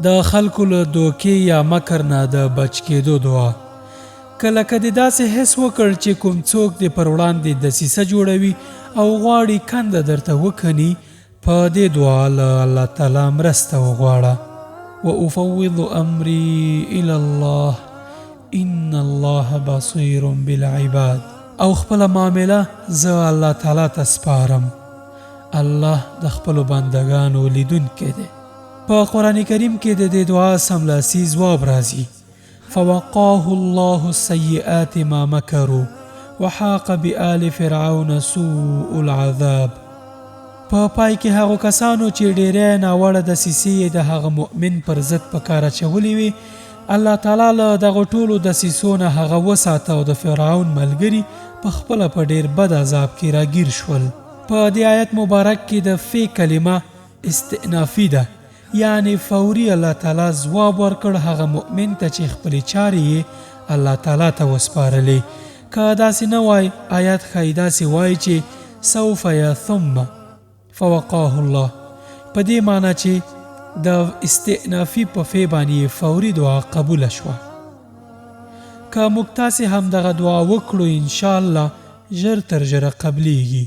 د خلکو له دوکې یا مکر نه د بچ کېدو دعا. کله که دې داسې حس وکړ چې کوم څوک دې پر وړاندې دسیسه جوړوي او غواړي کنده درته وکني، په دې دعا له الله تعالی مرسته وغواړه. وافوض امري الی الله ان الله بصیر بالعباد. او خپله معامله زه الله تعالی ته سپارم، الله د خپلو بندګانو لیدونکی دی. په قرآن کریم کې د دې دعا سملاسي ځواب راځي، فوقاه الله السیئات ما مکروا وحاق بآل فرعون سوء العذاب. په پای کې هغو کسانو چې ډیری ناوړه دسیسې یې د هغه مؤمن پر ضد په کار اچولې وې، الله تعالی له دغو ټولو دسیسو نه هغه وساته او د فرعون ملګري په خپله په ډیر بد عذاب کې راګیر شول. په دې آیت مبارک کې د فی کلمه استئنافي ده، یعنې فوري الله تعالی ځواب ورکړ هغه مؤمن ته چې خپلې چارې یې الله تعالی ته وسپارلې. که داسې نه وای آیت ښایي داسې وای چې سوف یا ثم فوقاه الله، په دې معنی چې د استئنافي په فی باندې یې فوري دعا قبوله شوه. که موږ تاسې هم دغه دعا وکړو ان شاء الله ژر تر ژره قبلیږي.